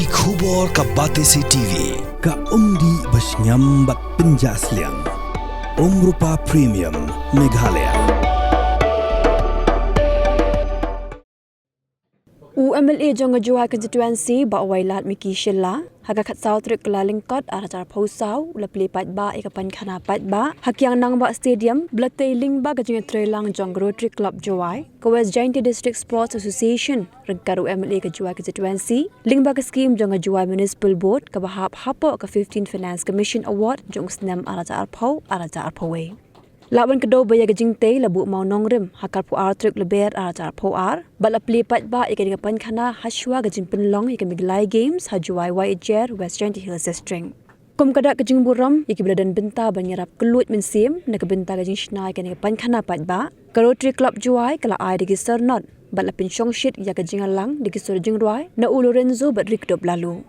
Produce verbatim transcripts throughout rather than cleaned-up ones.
Ki khubor ka Batesi T V, ka umdih ba shngiam bad pynjah sliang. Umrupa Premium, Meghalaya. U M L A jong ka Jowai constituency, Bah Wailadmiki Shylla, ha ka khatsaw tarik Kyllalyngkot arhajar arphew saw, u la plie paidbah ïa ka paikhana paidbah ha Kiang Nangbah Stadium, ba la tei lyngba ka jingïatreilang jong ka Rotary Club Jowai, ka West Jaintia District Sports Association ryngkat u M L A ka Jowai constituency, lyngba ka skhim jong ka Jowai Municipal Board kaba hap hapoh ka fifteenth Finance Commission Award jong u snem arhajar arphew, arhajar arphew wei. Lah ban kdew ba ïa ka jingtei la buh mawnongrim ha ka arphew ar tarik Lber arhajar arphew ar, bad la plie paidbah ïa kane ka paikhana hashwa ka jingpynlong ïa ka Meghalaya Games ha Jowai Waiijer, West Jaintia Hills District. Kum ka dak ka jingburom ïa kiba la don bynta ban ïarap kylluid mynsiem na ka bynta ka jingshna ïa kane ka paikhana paidbah, ka Rotary Club Jowai ka la ai da ki syrnod bad la pynshongshit ïa ka jingïalang da ki sur jingrwai na u Lorenzo bad Rikdop Lalu.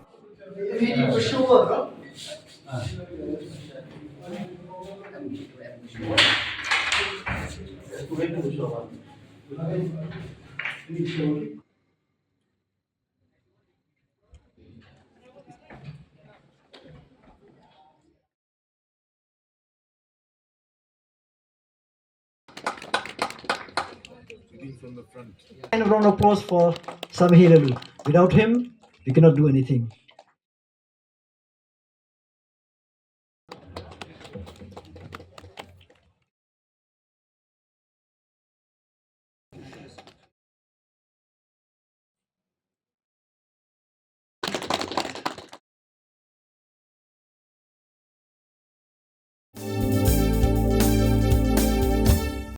And a round of applause for Samihi Lalu. Without him, we cannot do anything.